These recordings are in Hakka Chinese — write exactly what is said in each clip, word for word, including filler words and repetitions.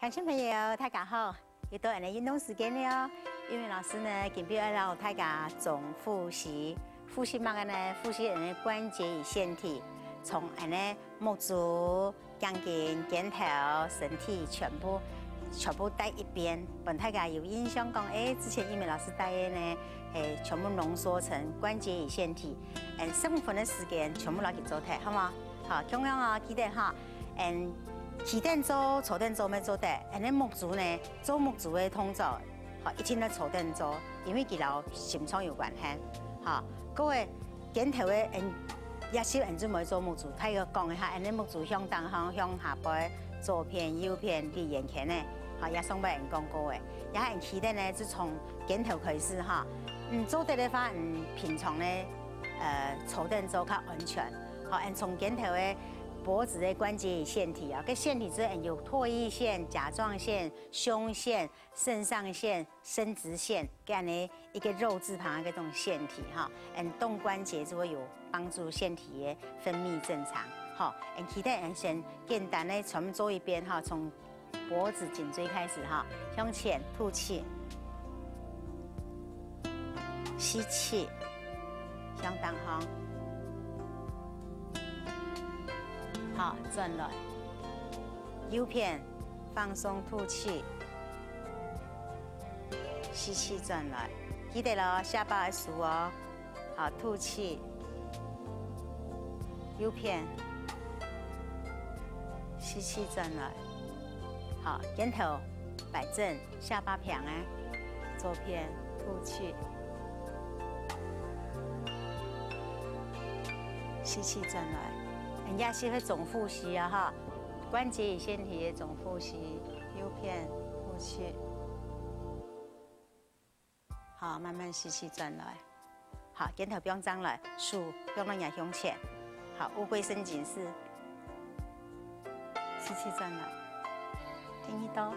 鄉親朋友，大家好！又到𠊎等个運動時間了哦。韻美老師呢，今晡日愛摎大家做複習。複習麼个呢？複習𠊎等个關節與腺體，從𠊎等个目珠、頸根、肩頭、身體全部全部帶一遍，分大家有印象講，欸，之前韻美老師帶个呢，欸，全部濃縮成關節與腺體，嗯，十五分个時間全部摎佢做忒，好無？好，共樣哦，記得哈，嗯，企等做、坐等做乜做得，𠊎等个目珠呢，做目珠个動作，好，一定愛坐等做，因為佢摎心臟有關係，好，各位 肩頭个𠊎，也係𠊎就無做目珠，大約講一下，𠊎等目珠向頂項、向下背、左片、右片、離圓圈个，吼，也上擺𠊎講過个。也係𠊎企等呢，就從肩頭開始哈。嗯，做得个話，嗯，平常呢，呃，坐等做較安全。好，𠊎從肩頭个脖子个關節與腺體啊，該腺體就𠊎有唾液腺、甲狀腺、胸腺、 腎上腺、生殖腺，該恁呢一個肉字旁个該種腺體哈，嗯，動關節就會有幫助腺體个分泌正常，吼，嗯，企等𠊎先簡單个全部做一遍哈，從脖子頸椎開始哈，向前吐氣，吸氣，向頂項，好，轉來，右片放鬆吐氣。 吸氣轉來，記得哦，下巴愛收哦。好，吐氣，右片，吸氣轉來。好，肩頭擺正，下巴平欸，左片，吐氣，吸氣轉來。人家係會總複習啊哈，關節與腺體个總複習，右片，吐氣。 好，慢慢吸氣轉來。好，肩頭放正來，手放到若胸前。好，烏龜伸緊式。吸氣轉來。第二到，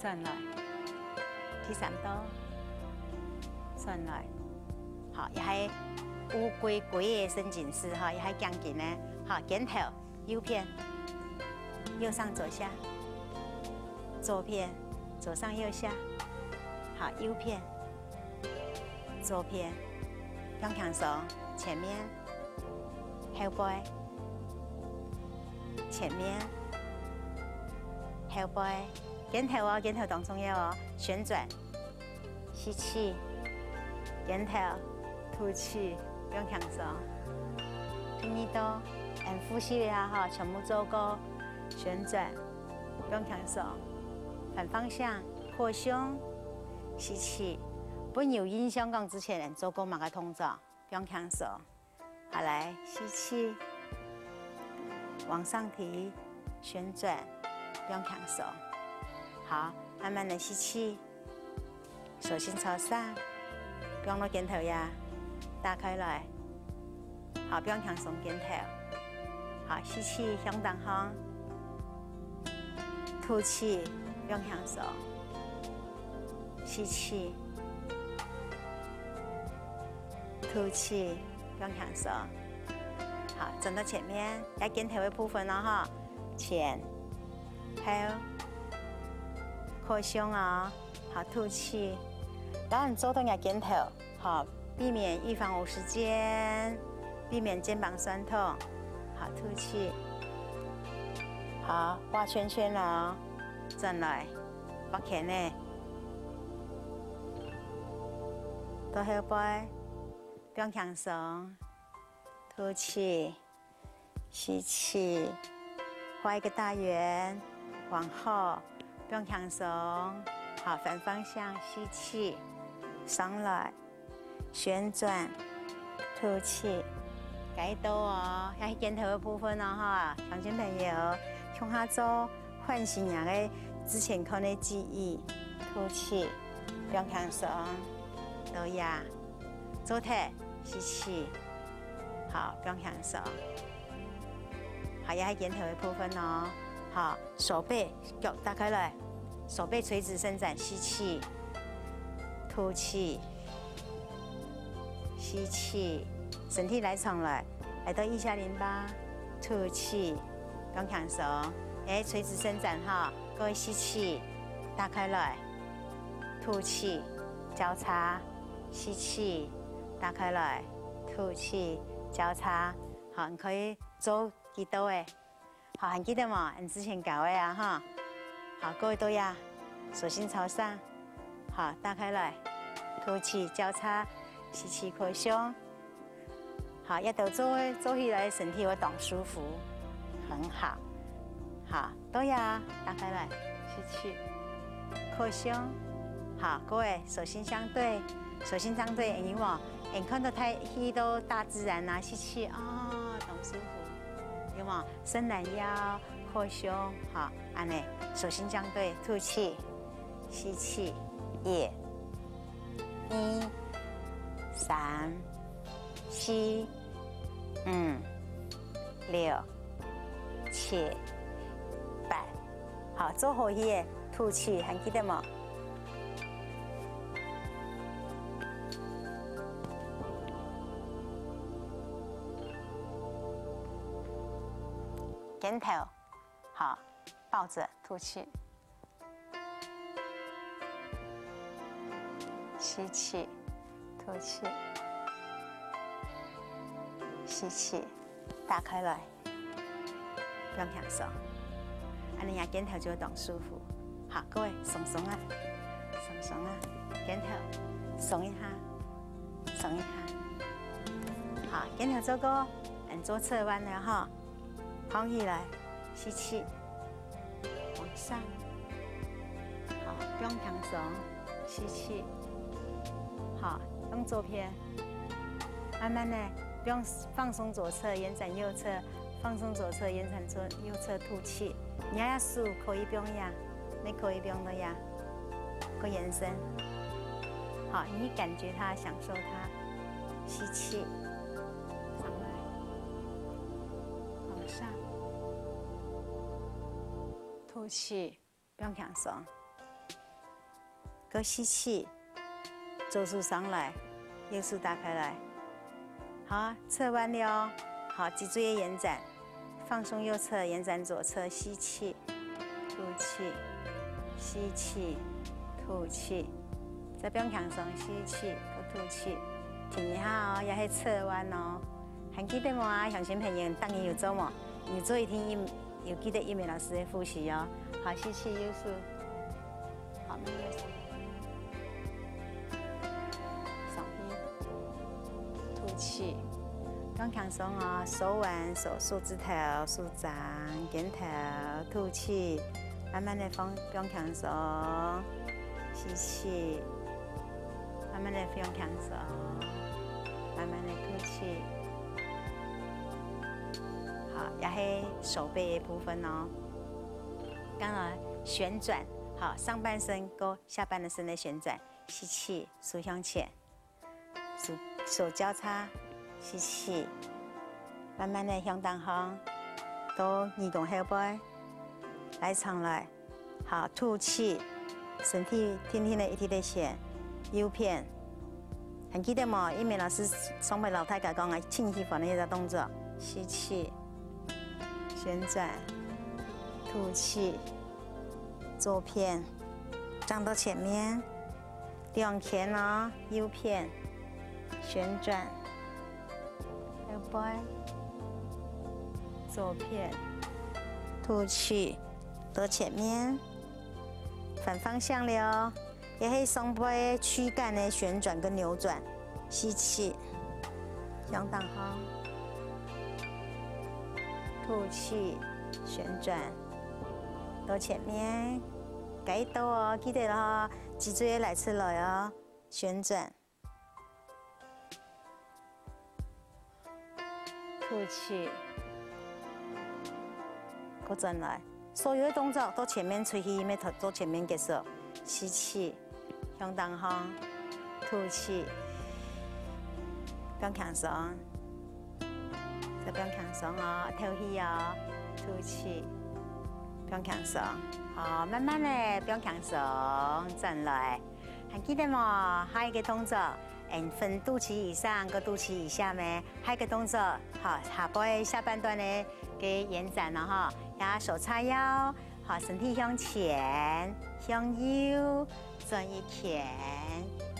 轉來。第三到，轉來。好，也係烏龜龜个伸緊式哈，也係頸根呢。好，肩頭 右片，右上左下，左片，左上右下，好，右片，左片，放輕鬆，前面，後背，前面，後背，肩頭哦，肩頭當重要哦，旋轉， 吸氣，肩頭，吐氣，放輕鬆。第二到，𠊎等複習一下哈，全部做過，旋轉，放輕鬆，反方向，擴胸，吸氣。分有印象講之前𠊎等做過麼个動作，放輕鬆。 好，來，吸氣，往上提，旋轉，放輕鬆。好，慢慢的吸氣，手心朝上，放到肩頭呀，打開來。好，放輕鬆肩頭。好，吸氣，向頂項。吐氣，放輕鬆。吸氣，吐氣。 放輕鬆。好，轉到前面，這肩頭个部分哦，吼，前、後，擴胸哦，好，吐氣。當然做到這肩頭，好，避免預防有時間，避免肩膀痠痛，好，吐氣。好，畫圈圈哦，轉來，畫圈呢，到後背。 放輕鬆，吐氣，吸氣，畫一個大圓，往後，放輕鬆，好，反方向吸氣，上來，旋轉，吐氣，該到哦，這係肩頭个部分哦，哈，鄉親朋友，共下做，喚醒若个之前看个記憶，吐氣，放輕鬆，到呀。 做忒，吸氣，好，放輕鬆。好，這係肩頭个部分哦。好，手背腳打開來，手背垂直伸展，吸氣，吐氣，吸氣，身體拉長來，來到腋下淋巴，吐氣，放輕鬆。欸，垂直伸展哈，各位吸氣，打開來，吐氣，交叉，吸氣，打開來，吐氣，交叉。好，你可以做幾多个。好，還記得無？你之前教个啊哈。好，各位都要，手心朝上。好，打開來，吐氣，交叉，吸氣，擴胸。 好，這兜做，做起來身體會當舒服，很好。好，對呀，打開來，吸氣，擴胸。好，各位手心相對，手心相對，你看，你看到太，去到大自然啊，吸氣，哦，當舒服，有無？伸懶腰，擴胸，好，恁呢，手心相對，吐氣，吸氣，一，二，三， 四、五、六、七、八。好，做好去个吐氣，還記得無？肩頭，好，抱著吐氣。 吸氣，吐氣，吸氣，打開來，放輕鬆。恁呢呀，肩頭就會當舒服。好，各位，鬆鬆啊，鬆鬆啊，肩頭，鬆一下，鬆一下。好，肩頭做過，嗯，做側彎了哈。 放起來，吸氣，往上。好，放輕鬆，吸氣。好，用左片，慢慢的放，放鬆左側，延展右側，放鬆左側，延展左，右側，吐氣。你的手可以放呀，你可以放到呀，个延伸。好，你感覺它，享受它，吸氣，上來。 往上，吐氣，放輕鬆。个吸氣，左手上來，右手打開來。好，側彎了哦。好，脊椎的延展，放鬆右側，延展左側，吸氣，吐氣，吸氣，吐氣。再放輕鬆，吸氣，个吐氣。停一下哦，這係側彎哦。還記得無啊？鄉親朋友，逐日有做無？ 你做一定有，有記得玉美老師个呼吸哦。好，吸氣，右手。好，慢慢上。上去。吐氣。放輕鬆哦，手腕、手，手指頭、手掌、肩頭，吐氣。慢慢的放，放輕鬆。吸氣。 慢慢的放輕鬆，慢慢的吐氣。好，這係手背的部分哦。剛剛旋轉，好，上半身跟下半身的旋轉，吸氣，手向前，手，手交叉，吸氣，慢慢的向頂項，到耳公後背，來，上來。 好，吐氣，身體定定个一直在旋，右片。還記得無？玉美老師上擺摎大家講个，盡喜歡个一隻動作，吸氣，旋轉，吐氣，左片，轉到前面。 兩圈哦，右片，旋轉，後背，左片，吐氣，到前面，反方向了哦，這係上背軀幹个旋轉跟扭轉，吸氣，向頂項，吐氣，旋轉，到前面，該到哦，記得哦，脊椎拉出來哦。 旋轉，吐氣，過轉來。所有个動作到前面出去，乜到，到前面結束。吸氣，向頂項，吐氣，放輕鬆，再放輕鬆哦，敨氣哦，吐氣，放輕鬆。好，慢慢个放輕鬆，轉來。 還記得無？下一個動作，嗯，分肚臍以上，个肚臍以下咩？下一个动作，好，下背下半段个个延展了哈，也手叉腰，好，身体向前，向右，转一圈，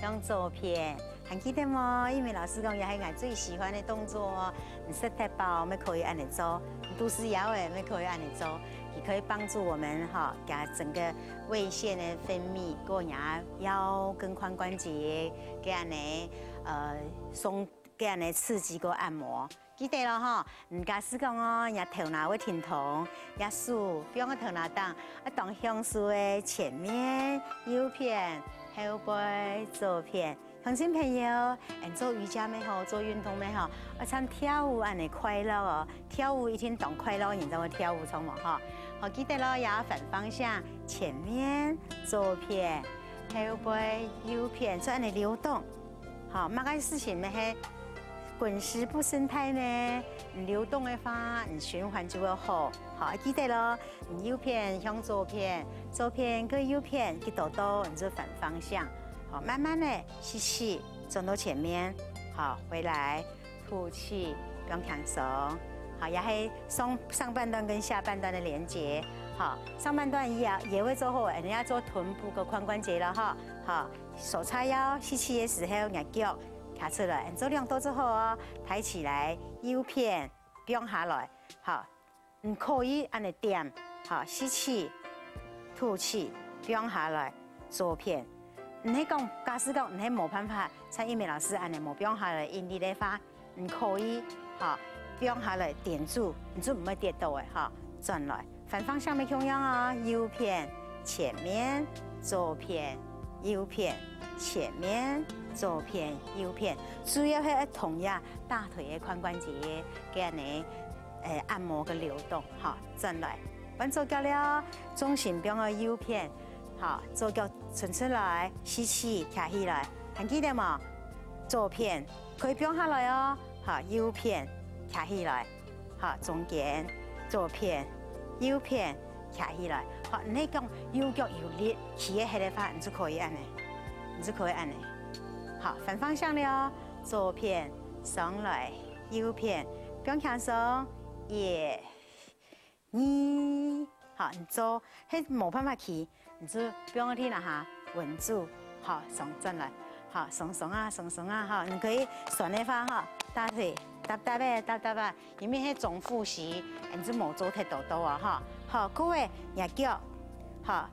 向左片。还记得无？玉美老师讲，也系我最喜欢的动作哦。你食太饱，也可以按呢做；你肚屎枵个，也可以按呢做。佢可以帮助我们哈，给整个胃腺的分泌，过然后腰跟髋关节，给按呢，呃，松 个按呢刺激个按摩。记得咯吼，嗯，假使讲哦，若头那会停动，若手放个头那顶，啊，当享受个前面、右片、后背、左片。乡亲朋友，嗯，做瑜伽乜好，做运动乜好，啊，像跳舞按呢快乐哦。跳舞一定当快乐，人才会跳舞，错无吼？好，记得咯，也要反方向，前面、左片、后背、右片，做按呢流动。 好，麼个事情呢？係滚石不生态呢？你流动个話，你循环就會好。好，記得咯，你右片向左片，左片跟右片，去多多，你就反方向。好，慢慢的吸氣，轉到前面，好，回來，吐氣，放輕鬆。好，也係上上半段跟下半段的連接。好，上半段也也會做好，人家做臀部跟髋關節了哈。好， 手叉腰，吸氣个時候，若腳擎出來，做兩到就好哦。抬起來，右片放下來，好，你可以按呢點，好，吸氣，吐氣，放下來，左片。你係講，假使講你係無辦法，像玉美老師按呢無放下來，用力个話， 你可以，哈，放下來點住，你就毋會跌倒个，哈。轉來，反方向乜共樣哦，右片、前面、左片、右片、前面、左片、右片，主要係愛動一下大腿个髖關節个，个恁呢，呃，按摩个流動，哈。轉來，換左腳了，重心放在右片， 好，左腳伸出來，吸氣，擎起來，還記得無？左片可以放下來哦，好，右片擎起來，好，中間，左片，右片擎起來，好，你係講右腳有力，企个核个話，你就可以恁呢，你就可以恁呢。好，反方向了哦，左片上來，右片放輕鬆，耶。 二，好，你做，係無辦法企，你就放在地下，穩住，好，鬆轉來，好，鬆鬆啊，鬆鬆啊，好，你可以痠个話，好，大腿，搭搭个，搭搭啊，因為係總複習，你就無做忒多多啊，哈。好，各位，若腳，好，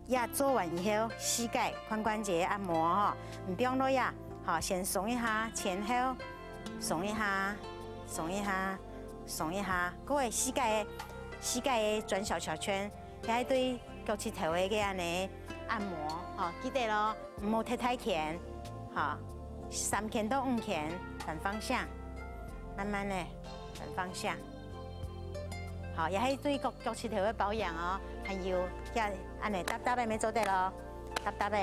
也做完以後，膝蓋、髖關節按摩，哈，你放落呀，好，先鬆一下，前後，鬆一下，鬆一下。 鬆一下，各位膝蓋个，膝蓋个轉小小圈，這係對腳趾頭个个恁呢按摩，吼，記得咯，毋好忒大圈，吼，三圈到五圈，反方向，慢慢个，反方向。好，這係對腳，腳趾頭个保養哦，還有，這恁呢搭搭个乜做得咯，搭搭个，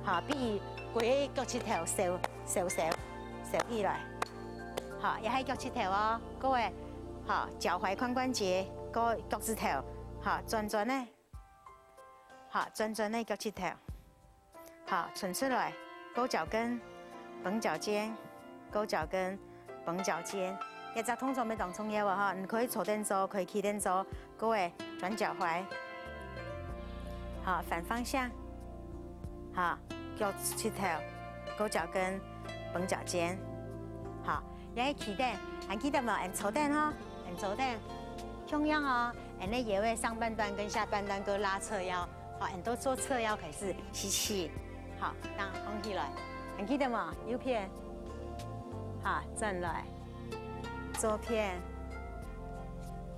好，比規个腳趾頭收，收收，收起來。 好，這係腳趾頭哦，各位，好，腳踝髖關節，各腳趾頭，好，轉轉呢，好，轉轉呢腳趾頭，好，伸出來，勾腳跟，繃腳尖，勾腳跟，繃腳尖，這隻動作乜當重要哦，哈，你可以坐等做，可以企等做，各位，轉腳踝，好，反方向，好，腳趾頭，勾腳跟，繃腳尖，好。 也係企等，還記得無？𫣆坐等吼，𫣆坐等，共樣哦，𫣆个腰个上半段跟下半段个拉扯腰，好，𫣆都做側腰開始，吸氣，好，當放起來，還記得無？右片，好，轉來，左片，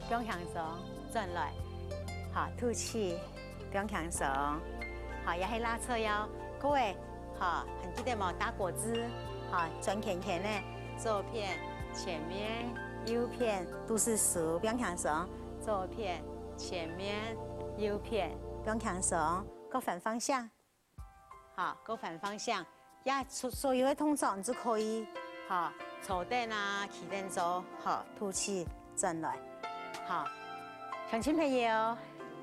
放輕鬆，轉來，好，吐氣，放輕鬆，好，也係拉側腰，各位， 好，還記得無？打果汁，好，轉圈圈呢，左片、前面、右片，都係手放輕鬆，左片、前面、右片，放輕鬆，各反方向。好，各反方向，這所，所有个動作你就可以，好，坐等啊，企等做，好，吐氣，轉來，好，鄉親朋友，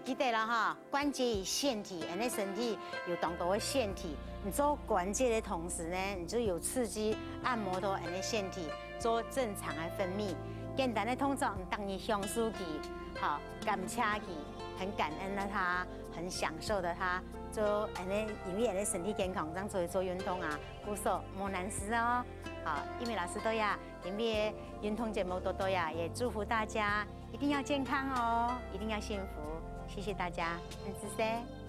記得了哈，關節與腺體，𫣆个身體有當多个腺體，你做關節个同時呢，你就有刺激按摩到𫣆个腺體，做正常个分泌。簡單个動作，你當你享受佢，好，感謝佢，很感恩的他，很享受的他，就𫣆个，因為𫣆个身體健康，正做做運動啊，故所無難事哦。好，一鳴老師到呀，今日運動節目到到呀，也祝福大家一定要健康哦，一定要幸福。謝謝大家，很謝謝。